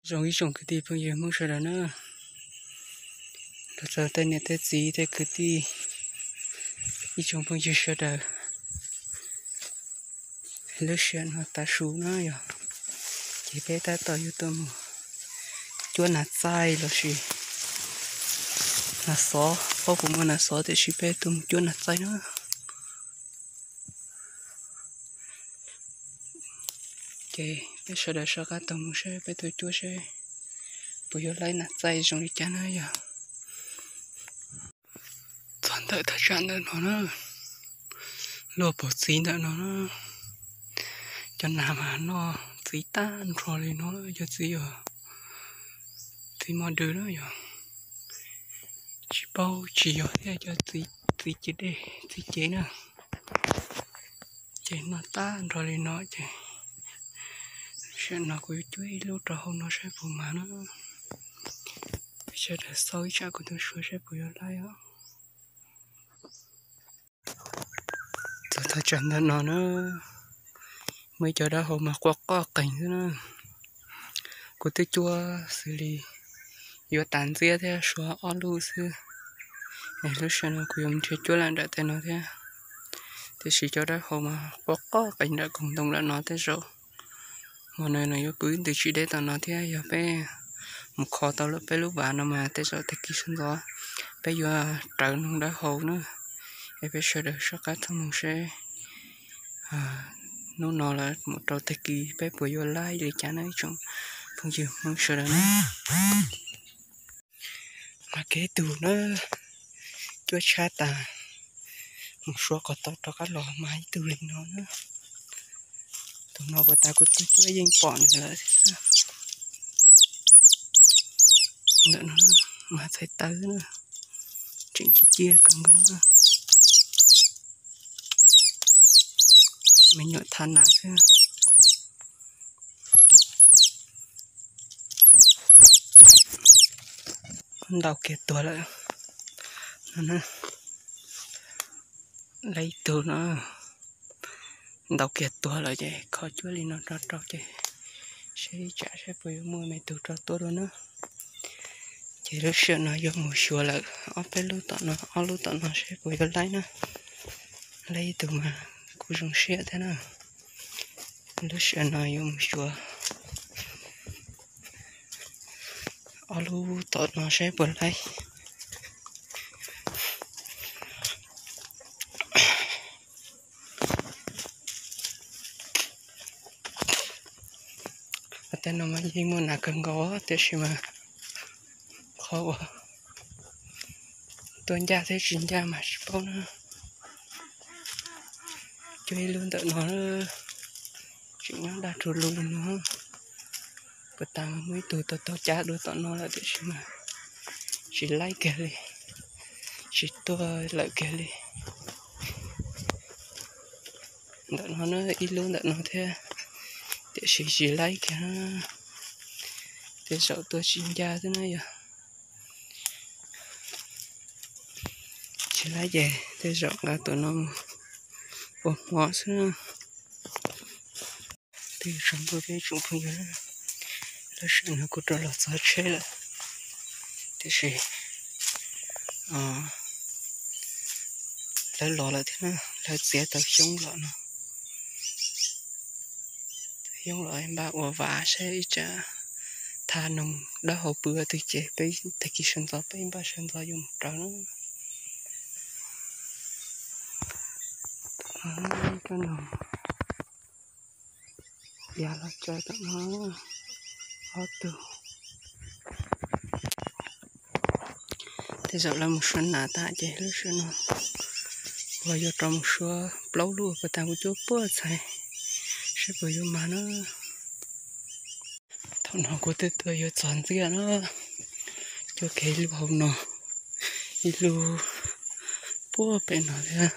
Zoo ib tsoom kwv tij phooj ywg Hmoob sawv daws na, los txog tej niam tej txiv tej kwv tij, ib tsoom phooj ywg sawv daws, lub sij hawm no tav su na yog, ces peb tab tom yuav tuaj mus cuab nas txaij los sis nas xov, paub puas muaj nas xov tiam sis peb tuaj mus cuab nas txaij na. Ces peb sawv daws soj qab taug mus seb peb tuaj cuab seb puas yuav laib nas txaij zoo li cas na yog. Txog ntawm thaj tsam ntawm no na, luaj pov txiv ntawm no na, cov nas mas noj txiv tag nrho li no, cov txiv, txiv mos dws na yog, tsis paub tsis yog thiab cov txiv, txiv cev dej txiv cev na, ces noj tag nrho li no ces, sij hawm no kuv yuav cuab ib lub rau hauv no saib puas mag na. Sawv daws xauj ib tsam kuv tus suav saib puas yuav laib os. Txog thaj tsam ntawm no na, muaj ib co dawb hau mas quaj qoj qees xwb na. Kuv twb cuab xws li yuav tas ntxiab thiab suav ob lub xwb, es lub sij hawm no kuv yuav mus nrhiav cuab lawm nram tej no thiab. Tiam sis cov dawb hau mas quaj qoj qees nram koog ntoo lawm no tej zaum hmo no no yuav kwv ntws tsis deb tom no thiab. Yog peb mus kho tau lawm peb lub vas no mas tej zaum tag kis sawv ntxov peb yuav rawv noog dawb hau na. Es peb sawv daws soj qab txhob mus seb hnub no los mus rau tag kis peb puas yuav laib li cas na ib tsoom phooj ywg Hmoob sawv daws na. Mas kev tug na, cuab tshab tas mus suav qhov tod rov qab los mas ib tug li no na. Tus no puas tas kuv twb cuab yeej pom nws lawm. Ntawm no mas txhais taw na, tseem ciaj ciaj kawg nkaus na. Me nyuam thab nas xwb. Ntaus kiag tuag lawm. Lawv ib tug no ntaus kiag tuag lawm ces kho cuab li no rau rau ces seb ib tsam saib puas yuav muaj me tug rau tuaj dua na. Ces lub sij hawm no yuav mus xyuas lawm ob peb lub tom no, ob lub tom no seb puas yuav laib na. Laib ib tug mas kuj zoo siab thiab na. Lub sij hawm no yuav mus xyuas ob lub tom no saib puas laib. Tej no mas yeej muaj nas kawg nkaus tiam sis mas qhov uas tuaj ncaj thiab tsis ncaj mas tsis paub na. Cuab ib lub ntawm no, tseem nyob dag rau lub li no. Puas tas mas muaj ib tug tau taug cav dua tom no lawm tiam sis mas tsis laib kiag li, tsis tuaj lawm kiag li. Ntawm no na, ib lub ntawm no thiab, tiam sis tsis laib kiag, tej zaum tuaj tsis ncaj xwb na yog. Tsis laib ces tej zaum nqa tus no mus ua hmo xwb na. Twb yuav tsaus ntuj thiab ib tsoom phooj ywg, lub sij hawm no kuv rov los txog tsheb lawm, tiam sis lawv los lawm thiab na, lawv txiav tau xyoob los no. Xyoob los npaj ua vas saib ib tsam thaj noog dawb hau pw twg ces peb tag kis sawv ntxov peb npaj sawv ntxov yuav mus raws na. Koj no yav los tsaws tom no ob tug. Tej zaum lawv mus suav nas tas ces lub sij hawm no uas yuav rov mus suav plaub lub puas tas kuv cuab puag txhais seb puas yuav mag na. Thaum no kuv twb tuaj yuav txog ntxiag na, cuab kiag ib lub hauv no, ib lub puag pem no thiab,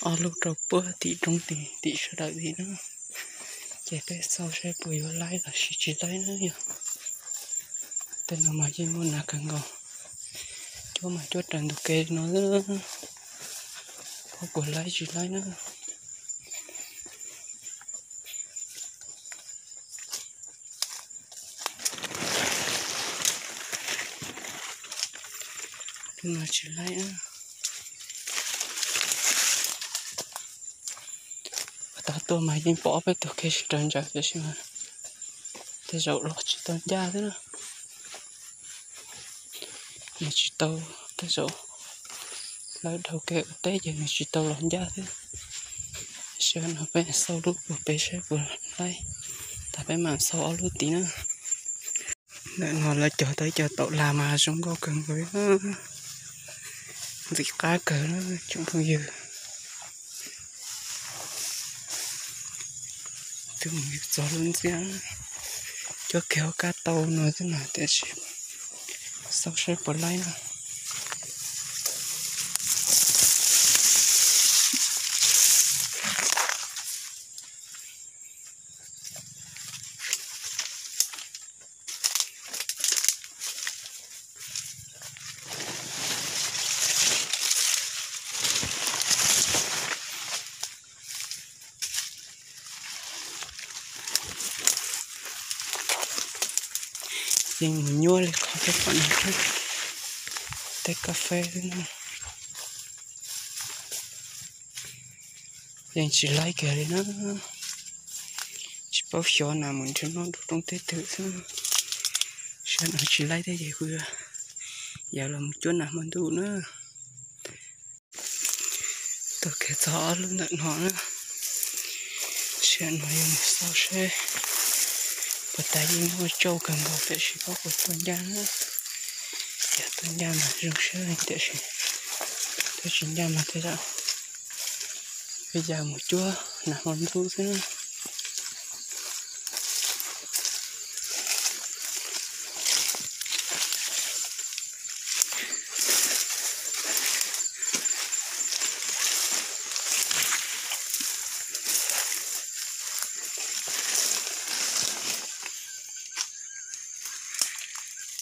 ob lub rau puag tim roob tim tim sawv daws tim na. Ces peb xauj saib puas yuav laib los sis tsis laib na yog. Tej no mas yeej muaj nas kawg nkaus, cuab mas cuab raws ntug kev no, pom puas laib tsis laib na. No tsis laib na. Ua tau tuaj mas yeej pom ob peb tug kev sib raws ntsawv tiam sis mas tej zaum los tsis tau ncaj thiab na. Nws tsis tau, tej zaum lawv dhau kev ua teb ces nws tsis tau los ncaj thiab. Sawv no peb xauj lub puag pem saib puas laib, tas peb mam xauj ob lub tid na. Ntawm no lawv cog tau ib co taum las mas zoo nkauj kawg nkaus li na. Ntxim qab kawg na tsoom phooj ywg. Twb mus txog lub ntxiab, cov kev hauv kab tau no xwb mas tiam sis xauj saib puas laib na. Yeej mus nyuaj li qhov peb pom no, tej kas fes xwb na. Yeej tsis laib kiag li na. Tsis paub xyov nas mus nrhiav noj dua rooj teb twg xwb. Sab no tsis laib thiab ces kuv yuav los mus cuab nas hmo ntuj na. Tuaj kiag txog ob lub ntawm no na. Sab no yuav mus xauj seb puas tas, yeej muaj tsauj kawg nkaus tiam sis pab puas tuaj ncaj na. Yog tuaj ncaj mas zoo siab tiam sis twb tsis ncaj mas tej zaum peb ya mus cuab nas hmo ntuj xwb na.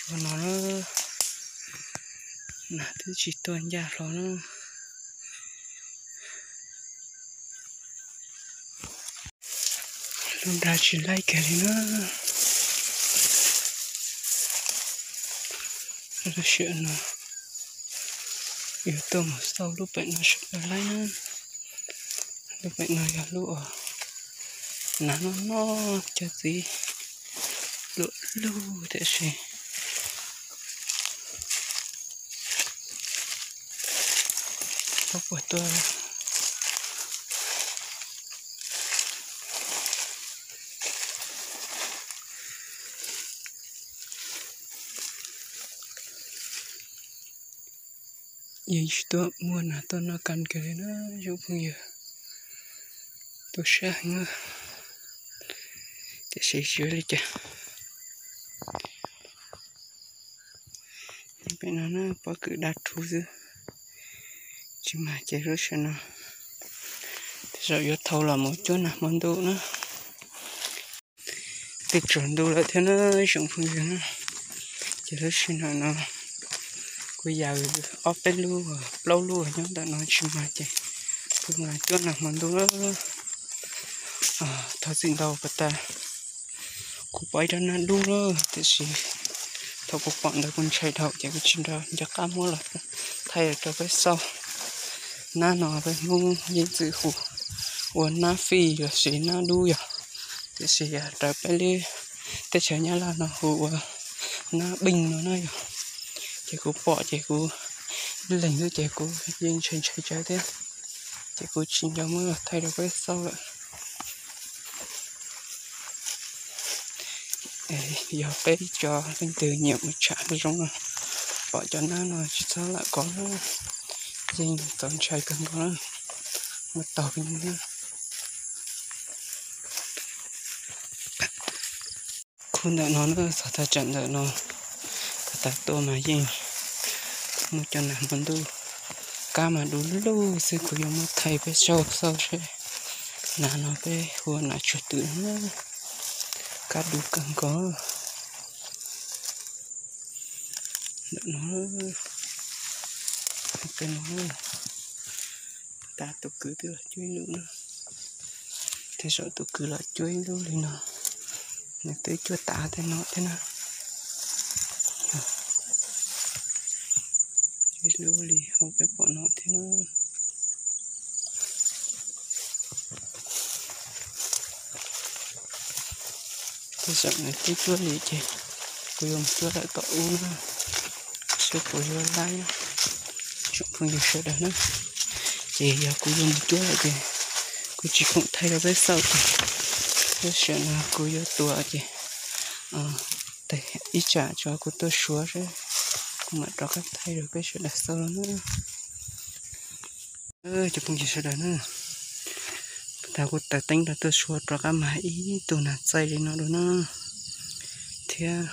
Cov no na, nas twb tsis tuaj ncaj hlo na. Lub nrag tsis laib kiag li na. Lub sij hawm no yuav tuaj mus xauj lub pem no seb puas laib na. Lub pem no yog lub uas nas noj noj cov txiv luam lug tiam sis pab puas tuaj. Yeej tsis tuaj muaj nas tuaj noj kas kiag li na tsoom phooj ywg. Tu siab heev tiam sis tsis ua li cas. Pem no na pob kws dab rhuv xwb, tsis mag ces lub sij hawm no tej zaum yuav thau los mus cuab nas hmo ntuj na. Twb tsaus ntuj lawm thiab na tsoom phooj ywg na, ces lub sij hawm no kuv yawm ob peb lub plaub lub nyob ntawm no tsis mag ces kuv mus cuab nas hmo ntuj na. Thov txim ntau pas tas kuv pom ib rab nab dub na, tiam sis thaum kuv pom ntawd kuv ntshai dhau ces kuv tsis nco qab muab los thaij rau peb xauj. Nab no peb Hmoob yeej txwm hu ua nab fij los sis nab dub yog, tiam sis raws peb lub teb chaws Nyab Laj no hu ua nab beej no na yog. Ces kuv pom ces kuv ib leeg xwb ces kuv yeej ntshai ntshai tsawv thiab, ces kuv tsis nco muab los thaij rau peb xauj lawm. Yog peb cov leej twg nyiam mus tsham zoo no, pom cov nab no tsis txhob lam kov na, yeej txaus ntshai kawg nkaus na, muab taug peb na. Khub ntawm no na, txog thaj tsam ntawm no, pas tas tuaj mas yeej muaj cov nas hmo ntuj, kab mas du lug xwb, kuv yuav muab thaij peb xauj xauj seb nas no peb hu ua nas tsuag twm no na, kab du kawg nkaus. Ntawm no, peb no, tas tus kwv twb los cuab ib lub na, tej zaum tus kwv los cuab ib lub li no, nws twb cuab tas tej no thiab na. Ib lub li hauv peb pom no thiab na. Tej zaum twb cuab li ces kuv yuav mus cuab lawm tom ub na, seb puas yuav laib na tsoom phooj ywg sawv daws na. Ces yog kuv yuav mus cuab lawm ces kuv tsis khoom thaij rau peb xauj ces, tab sis no kuv yuav tua ces ib tsam tso kuv tuaj suav seb kuv mam rov qab thaij rau peb sawv daws xauj na. Cov phooj ywg sawv daws na, thaum kuv taws teeb rau tuaj suav rov qab mag ib tug nas txaij li no dua na, thiab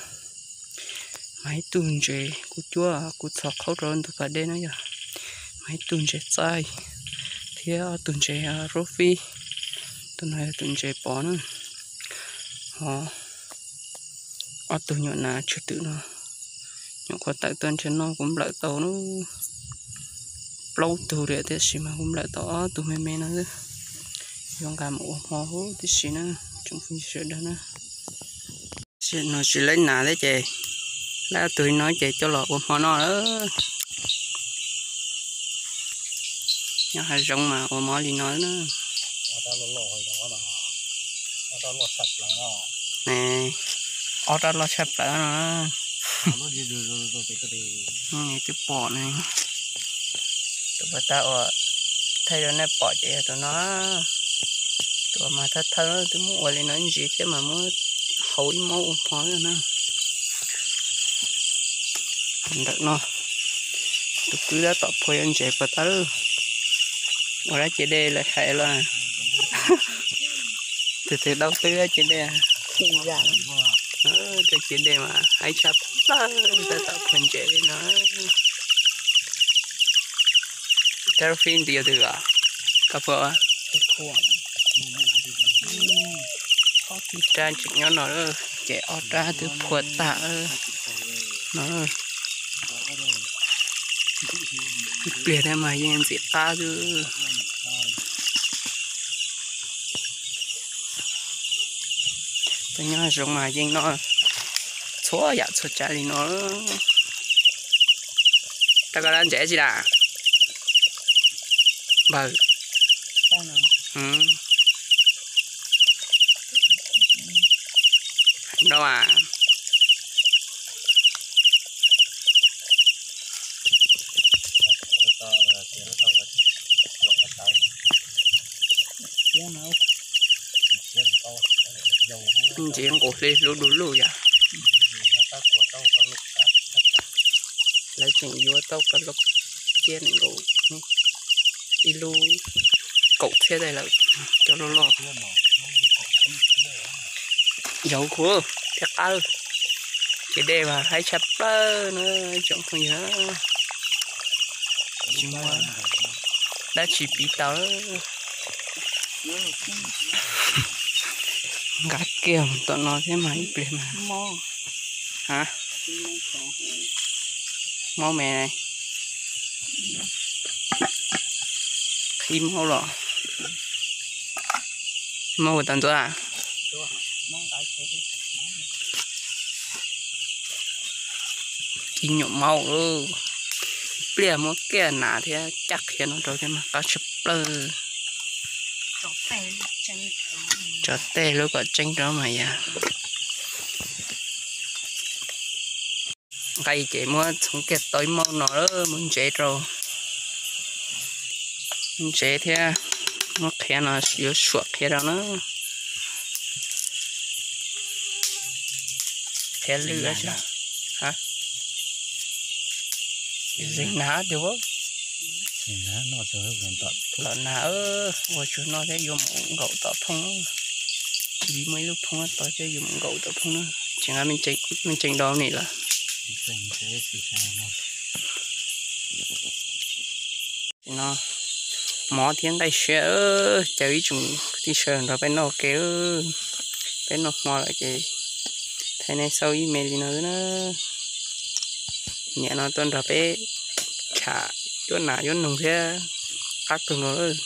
mag ib tug ntses kuv cuab kuv txhos qhaub rau ntug pas dej na yog, mag ib tug ntses txaij thiab ob tug ntses rub fib. Tus no yog tus ntses pov na, ho ob tug nyuam nas tsw twm no, nyuam qhuav tawm tuaj nrhiav noj kuv nplawm tau na, plaub tug li tiam sis mas kuv nplawm tau ob tug me me no xwb. Yuav nqa mus ua hmo huv tib si na, tsoom phooj ywg sawv daws na. Sim no tsis laib nas thiab ces laib ob tug li no ces coj los ua hmo noj lawm. Nyob hav zoov mas ua mov li no na. Ob rab loj tshaj plaws no. Twb pom ne, tus pas tab uas thaij rau nej pom ces yog tus no. Tus mas thawj thawj twb muab ua li no ntsis thiab mas muab hau ib mob ua hmo na. Ntawm no tus kwv tab tom phua yuav ntses puas tau lawm. Ua dab ce dej lawv hais los, tus twg tau twb dab ce dej. Dab ce dej mas haib tshaj plaws, tab tom phua ntses li no. Rab fib nti twg os? Koj phua, rab tseem nyob no, ces ob rab twb phua tag no. Ib pliag thiab mas yeej ntxim qab xwb. Tus nyob hav zoov mas yeej noj txhua yam txhua tsav li no. Rau koj dab ntses tsi las? Npawg. Nrau as. Ntxiv nqus hli hlub du lug yom. Lawv tseem yuav tau koj lub ciab nees nkaum, ib lub kaum txhiab tais lawm, cov loj loj. Yauv kuv thiab qab, ces dej mas haib tshaj plaws na tsoom phooj ywg. Tsis muaj dab tsi piv tau. Nqa kiag mus tom no thiab mas ib pliag mas. Mob me, qhib mob los. Mob ua tau ntxuav. Ib nyuam maub lawm, pliag muab kiag nas thiab caj qhia no rau thiab mas qab tshaj plaws. Tso tej lub kom tseeb rau mas yog. Nqa ces muab txhoov kiag tau ib maub no muab ntsev rau, ntsev thiab muab qhia no yuav suam qhia rau na. Qhia lwm, zeeg nag tiag. Los nag, ua tsuag no thiab yuav mus nkaum tom phooj. Vis muaj ib lub phooj to thiab yuav mus nkaum tom phooj na. Tseem, me ntseeg do nim lawm. No mov thiab nqaij siab, caw ib tsoom kwv tij sawv daws nrog peb noj ua ke. Peb noj hmo lawm ces thaij nej xauj ib me li no xwb na. Niam no tuaj nrog peb tsham cuab nas cuab noog thiab, qab kawg nkaus.